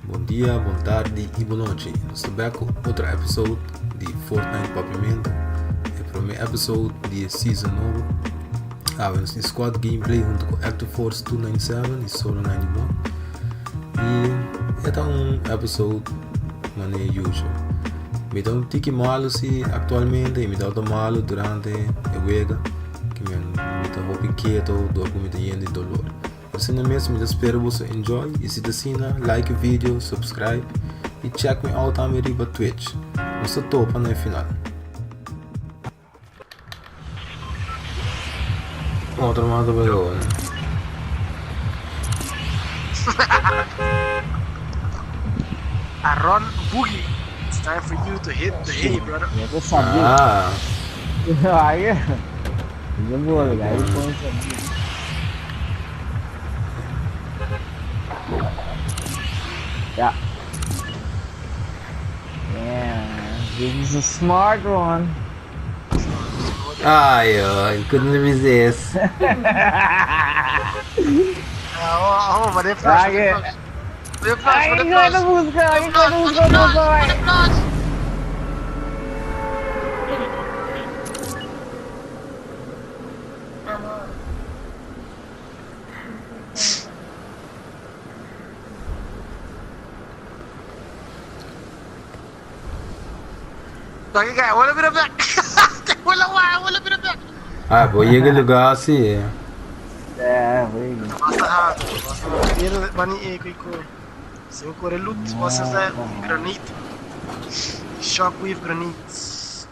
Bon dia, bon tardi y bon nochi. Nos ta back cu otro episode di Fortnite Papiamento. E prome episode di e season nobo. Awe nos tin squad gameplay hunto cu Active Force 297 y Solo 91. Y e ta un episode manera usual. Mi ta un tiki malo si actualmente y mi tabata malo durante e wega. Ki mi ta hopi keto door cu mi ta yen di dolor. Asina mes mi ta spera boso enjoy y si ta asina like e video, subscribe y check me out tambe riba Twitch. Nos ta topa na e final. Otro mata bai hoor. Aaron Boogie, it's time for you to hit the hay, brother. Ah. Yeah. Yeah, this is a smart one. Ay, I couldn't resist. Oh, oh, oh, flash, Ay, flash, Ay, no busca, ay, no busca, no busca. Oké, kijk, wala bira back. Wala wa, wala bira back. Ah, bo yega lugar si. É, foi. Basta rápido, basta rápido. Bani e ko. Se eu correr loot, você é granite. Shockwave grenades.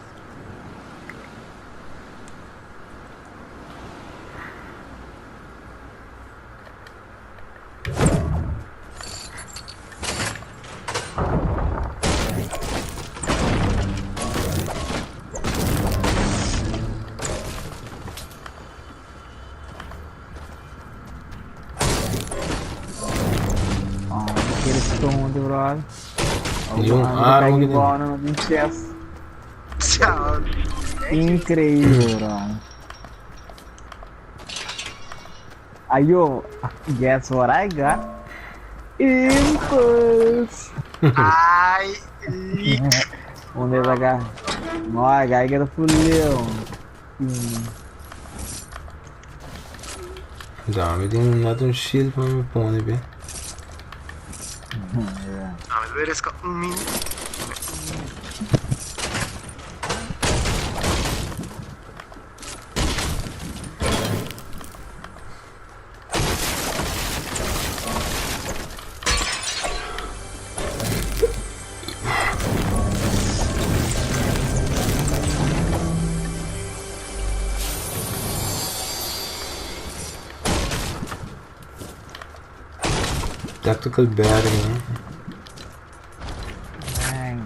Oh, aquele som de brother. Nenhum arma que aqui bola no chest. Tchau. Increíble, bro. Ayo, guess what I got? Impulse. Ai, leak. Onde vai cá? Nossa, guy get a full Da, mi tin net un shield pa mi pone be. Yeah. Ah, mas ver esse um mini. Tactical bag, né? Dang.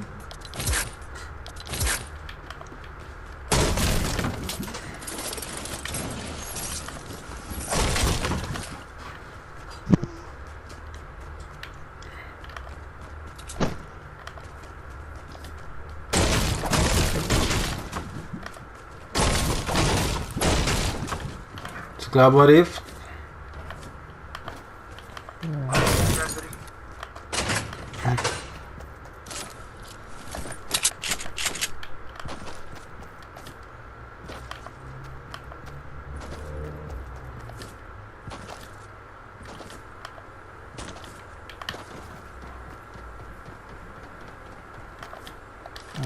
Klaar, Barif?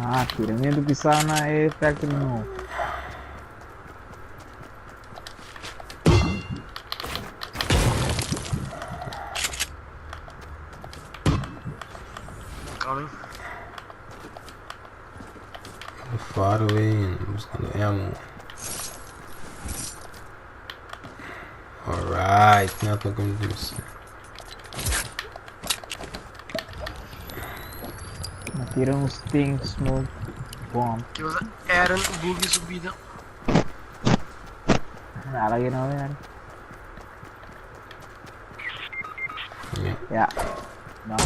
Ah, tiramento pisar na E Factory no. Coming. Far away, buscando ammo. Alright, net nog een dus. Tira uns stink smoke bomb. Que usa Aaron Boogie subida. Nada que no vean. Yeah. Yeah. No.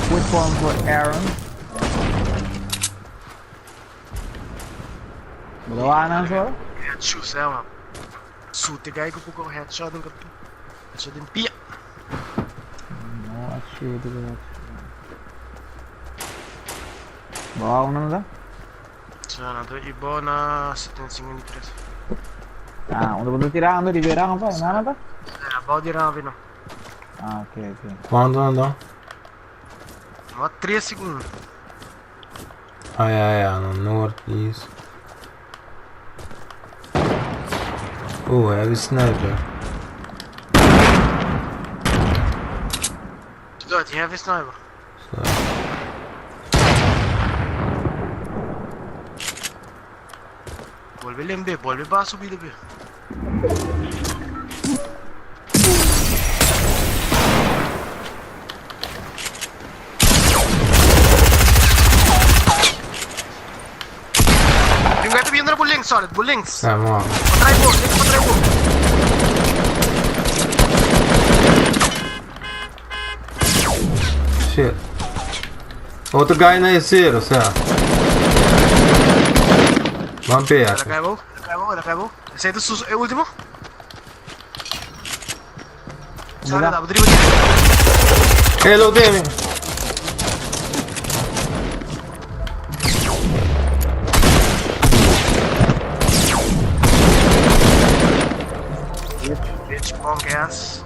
Quick one for Aaron. Luana só? Headshot, é, mano. Sute guy ko po headshot ng kapi. Headshot din pia. No. Bo uno no da? Sa na to ibo na 753. Ah, uno bo tirando di verano pa, nana ta? Eh, abao di ravi no. Ah, ok, ok. Quanto nan da? Ma 3 secondi. Ah ja ja, na noord please. Oh, heavy sniper. Dat, heavy sniper. So. Bolbe lembe, bolbe ba subi de be. Ringo ito biendo bullings, solid, bullings. Ah, mo. Patry mo, links patry mo. Shit. Otro guy na zero, o sea. Van Ela pegar. caiu, ela caiu, ela caiu. Esse aí é o último? Sorry, da, dribble. Hello, Demi. Bitch, punk ass.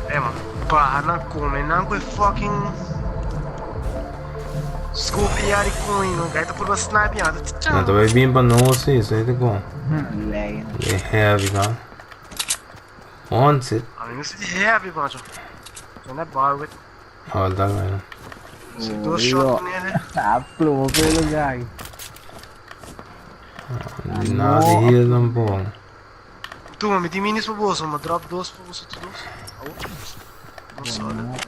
Eh, man, para come, não com fucking scope e ari coin, não gaita por uma snipe, nada. Não, tá bem para nós, sim, isso aí tá bom. Leg. É heavy, tá? Wants it. A mim não se heavy, macho. Não é bar with. Olha, tá vendo. Dois shots nele. Ah, plumo pelo gag. Nada heal tampoco. Tu, ma metti minis pro bolso, ma drop dois pro bolso, tu dois. Oh. Não solid.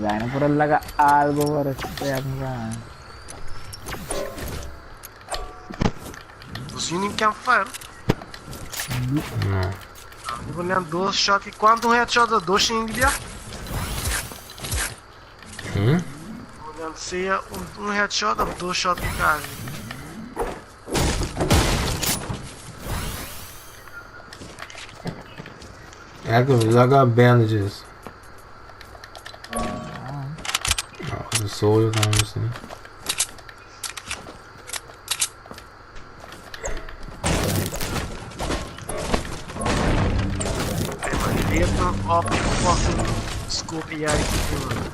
Dai, no por laga algo para este acá. Você nem campfire. Não. Eu vou ler dois shots e quanto um headshot dá dois xing Hum? Vou ler seja um headshot dá dois shots de casa. É que eu laga bandages. Ah, o solo tá assim. É, mano, ele entra up fucking scope e aí mano.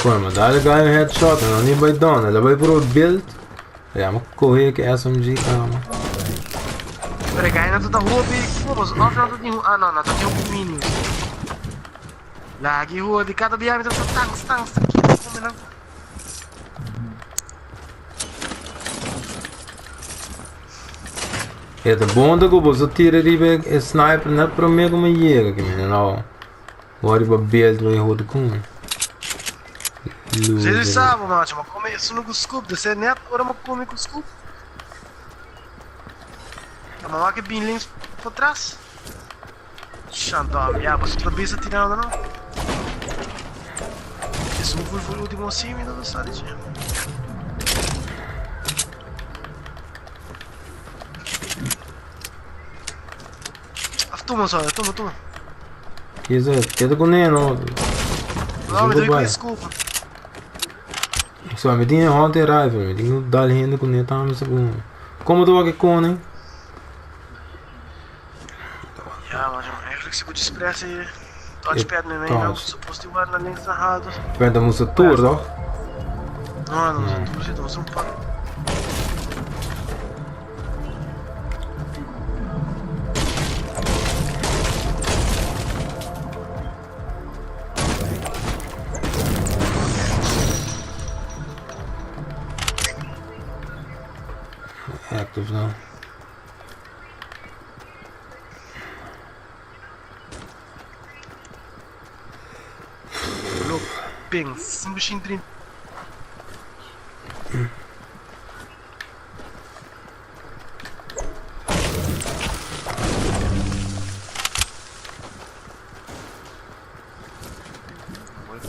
Pô, mas dá guy um headshot, não nem vai down, ela vai pro build. É, mas correr que SMG, calma. Peraí, cai na toda rua, e pô, mas off na toda Ah, não, não, tem um minions. Lagi rua de cada biame tá tanks, tanks, aqui, como não? É, tá bom da que você tira ali é sniper, não é pra mim como chega aqui, menino, não. Agora vai build, vai rodo com. Vocês sabem, macho, mas come isso no scoop, você net, ora mas come com scoop. A mamá que bem links por trás. Xandão, ja, você tá bem tirando, não? Esse não foi o último assim, me não sabe de. Toma só, toma, toma. Que isso? Que com nem não. Não, me deu desculpa. Só me tinha hunter rifle, me tinha dar renda com nem tá me segundo. Como tu aqui com, né? Ja, maar eigenlijk se moet expressen touchpad met mij nou, supposto die naar links naar halen. Bent dan moest het toer, toch? Não, não, não, toer zit, dat was een pak. Active now. Look, ping, 530.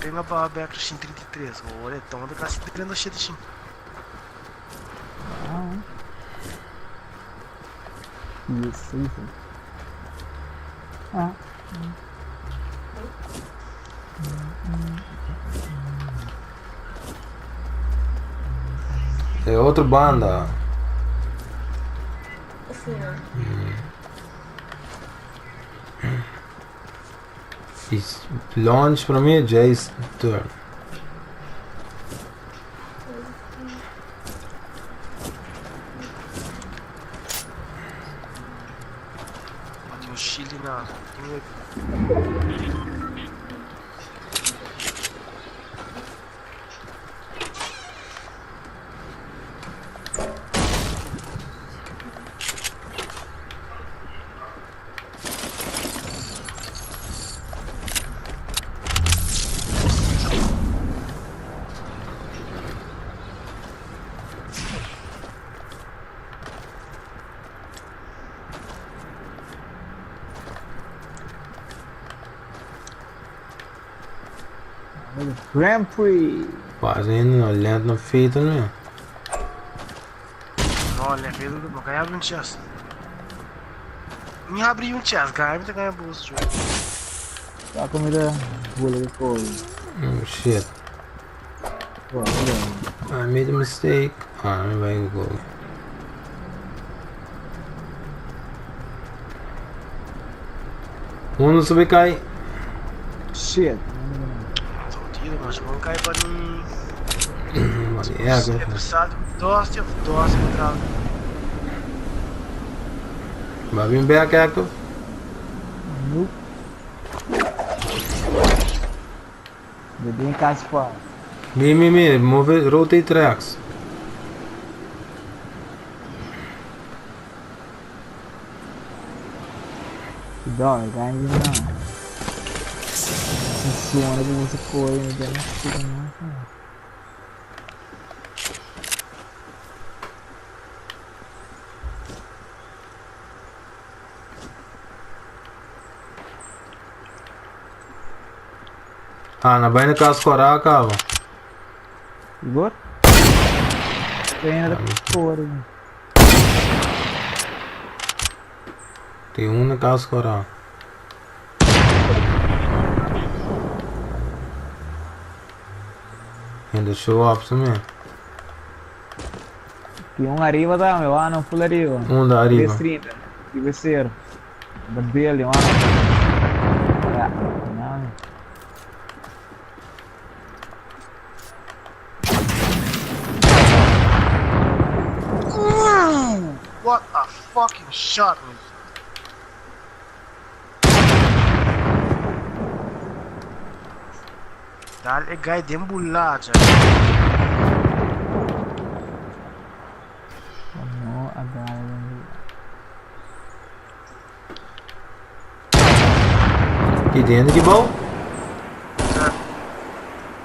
Penga pa bek 133. Ora, então ta kasi 37. Ah. Isso. Ah. E otro banda. Is launch pa mi Jay's turn. Tin un shield na. Tin un Grand Prix. Quase ainda no lento no feito, né? No, le vedo che non apri un chest. Mi apri un chest, guy, mi te ganha boost, jogo. Tá comida bula de coisa. Oh shit. Boa, I made a mistake. Ah, mi vai go. Uno sube cai. Shit. Tiro, mas não cai para mim. É, É passado, doce, doce, entrada. Vai vir back active. Nope. Bebê em casa, pô. Mi, mi, mi, move, rotate tracks. Dog, ainda não. Funciona com você corre, não tem. Ah, na vai na casa corar, acaba. Igor? Tem ainda cor. Tem um na casa corar. Ainda show up também. Tem um arriba também, lá no full arriba. Um da arriba. 330. Deve ser. Da building, lá. Yeah, não. What a fucking shot, man. Dal e guy den bulacha. No, agora. Aqui dentro, que bom.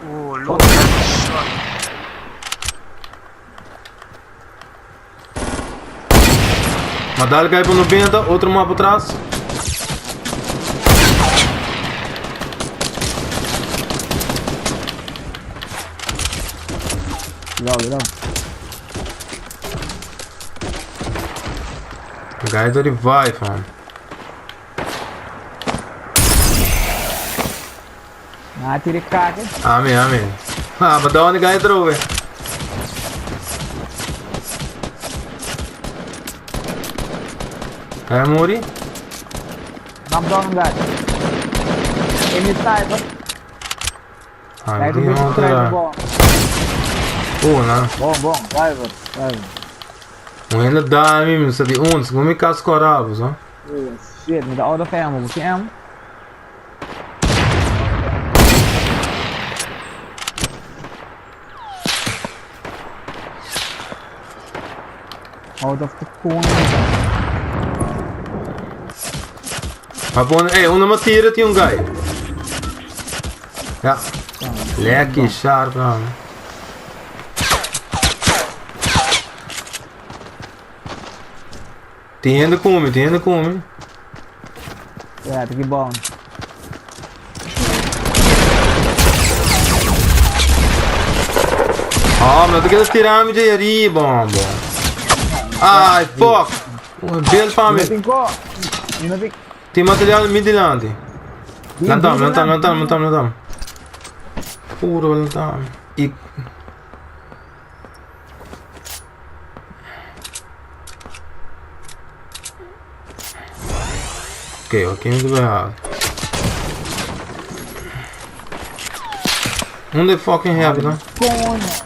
Oh, look at that shot. Madal cai para 90, outro mapa atrás. Cuidado, cuidado. Guy do revive, man. Ah, tira caca. Amém, amém. Ah, mas da onde guy entrou, velho? Cai muri? Knock down guy. Ele sai, Ah, Vai não tem do outra. bom. Oh, não. Bom, bom, vai, vai, vai. Um ainda dá, mesmo, sabe? Um, segundo me casco corabos, ó. Oh, shit, me dá out of ammo. Você ammo? Out of the corner. Maar bon, hey, onder mijn tira tem um guy. Ja. Lekker sharp, man. Tem ainda come, tem ainda come. É, tem que bom. Oh, no ta keda tira mi dje ariba, hombo. Ai, fuck. Bel pa mi. Tin material mi dilanti. Lantami, lantami, lantami, lantami, lantami. Puro lantami. I... Ok, ok, mi ta bai Unda fucking heavy dan? Coño.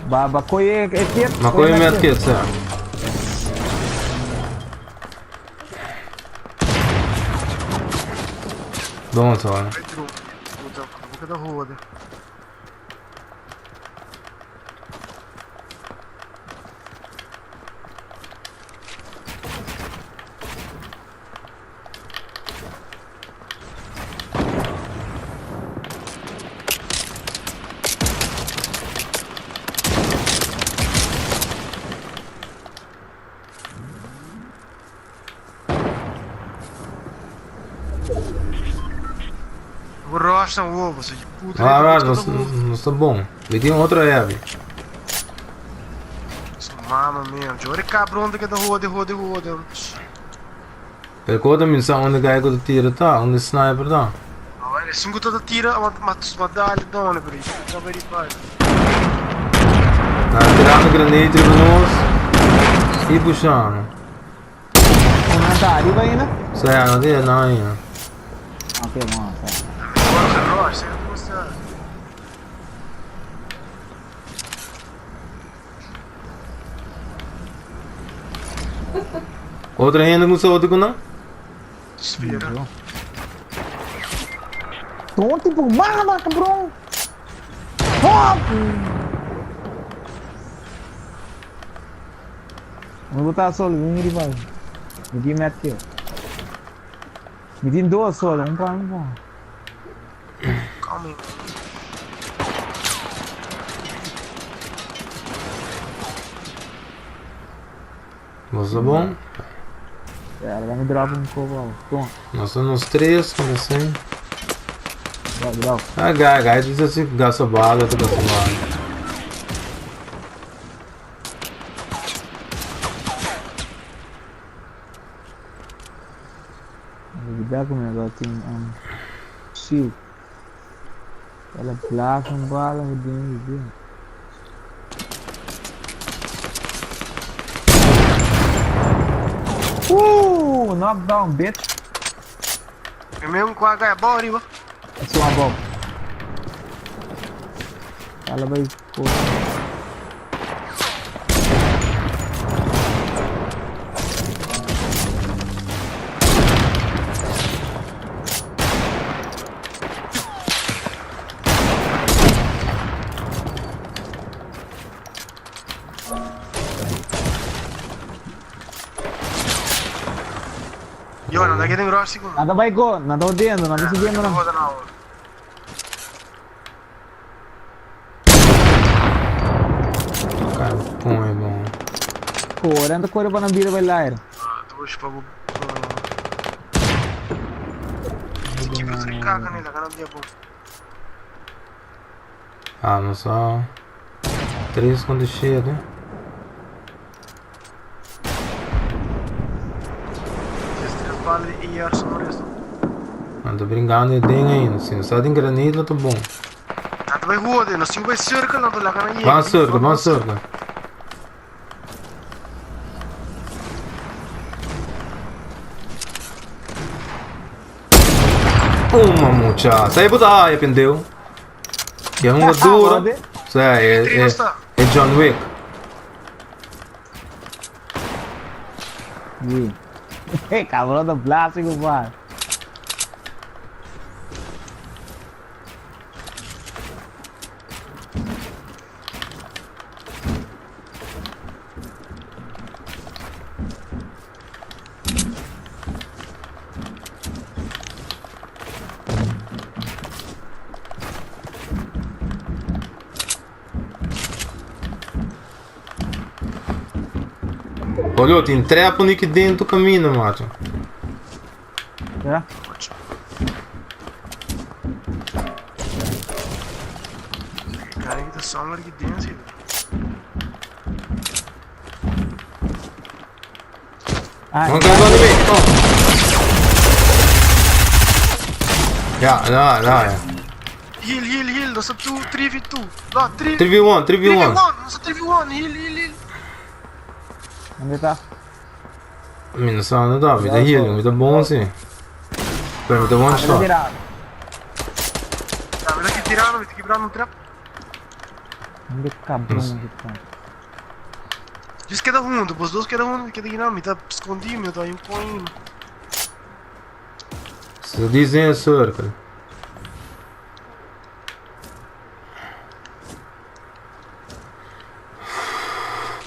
Ba, ba koye e kit. Ma koye met kit, sa. Bon, zo. Puta, hoorde. Rocha ovo, você de puta. Ah, ah, não está bom. Me tem outro heavy. Mama mia, giore cabrão que da rua, de rua, de rua, de. Pero koda mi sa onde guy ko tira ta, onde sniper ta. Olha, cinco toda tira, mas ma dale done per isso. Não vai pai. Na tirando granate riba nos. E puxando. Não tá arriba ainda? Sa, não tem não ainda. Ok, bom, tá. Agora Rocha, você. Otro hende ku sa otro ku nan? Espera. Tô tipo, mama, cabrão! Fuck! Vou botar solo, um riba. Me tem met kill. Me tem duas solo, um para um para. Calma aí. Você bom? Ela vai me drop um pouco, Toma. Nós somos três, como assim? Drop, drop. Ah, guy, guy, diz assim, gasta bala, tu gasta bala. Vou dar comigo, agora tem um shield. Ela placa um bala, rodinho, rodinho. Knockdown, bitch. Primeiro com a gaia bola arriba. É uma bola. Ela vai. Pô. Yo, não dá que tem grosso com. Nada vai go, nada dentro, nada subindo não. não. Roda não. Cara, bom é bom. Corre, corre para não vir vai lá. Ah, tô para Esse tipo de caca, né? Da dia bom. Ah, não só. Três quando chega, né? Esses três balas e ar são resto. Não tô brincando de dengue ainda. Se não está de granito, tá bom. Nada vai roda, nós temos vai cerca, não tô lá na Vamos cerca, vamos cerca. Uma muchacha. Sai botar aí, pendeu. Que é uma dura. Sai, é, é, é John Wick. Sim. Cabrão do plástico, pai. Olha, tem trepo aqui dentro do caminho, macho. É? Kijk, de somewhere ki den zit. Ah, Kom, kom, kom, kom. Ja, daar, daar. Ja. Heal, heal, heal. Dat is 2, 3v2. La, 3 3v1, 3v1. 3v1. Dat is 3v1. Heal, heal, heal. Unda ta? Mi no sa unda ta, mi ta healing, mi ta bon si. Pero mi ta one Ah, shot. tira. Ja, mi ta tirando, mi ta kibrando un trap. Unda cabrón ki ta? Just keda hunto, bos dos keda hunto, keda guinan, mi ta scondi, mi ta un coin. Se dicen een circle.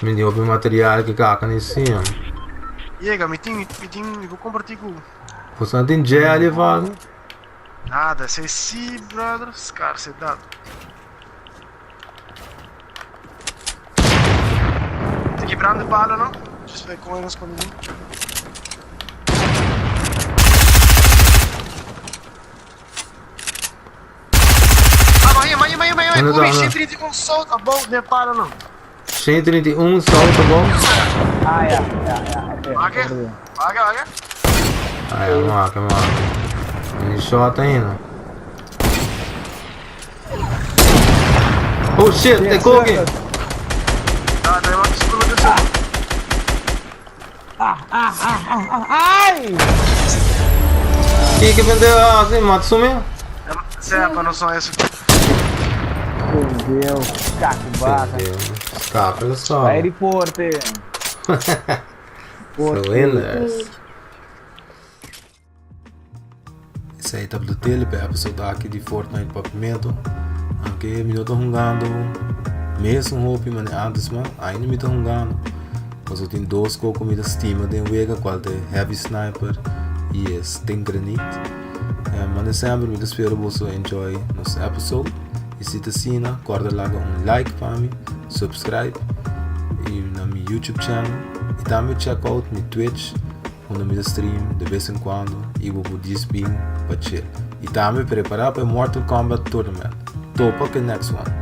Mi di hopi material ki kaka ni siam. Yega, mi tin, mi tin, mi por comparti cu. Boso no tin jelly of algo? Nada, esey si, brother, scarsedad. Ta kibrando palo, no? Just pa e coin nos pone den. Ah, maia, maia, maia, maia, Unda ta, maia. unda? 131 salt abou den palo, no? 131 salt abou? Ah, ya, ya, ya, ok. Wak, wak, wak. Ah, ya, wak, wak. Mi shot ainda. Oh shit, e koki! Ah, ta wak skur met de Ah, ah, ah, ah, ah, ai! Kiko bende hasi, mata su mi? Sea pa no son eso. Meu Deus, caco vaca. Scapa lo so. Vai riporte. Winners. Esei ta Blue Tele pa e episode aki di Fortnite Papiamento. Aunke mi no ta hungando mesun hopi mane antes ma ainda mi ta hungando. Pasobra tin dos ko ku mi ta stima den wega kual ta e Heavy Sniper i e Stink Grenade. Mane semper mi ta spera boso enjoy nos episode. I si ta asina kòrda laga un like pa mi, subscribe i na mi YouTube channel i tambe check out mi Twitch. Unda mi ta stream de bes en cuando y bo por djis bin pa chill. Y tambe prepara pa e Mortal Kombat Tournament. Topa cu e next one.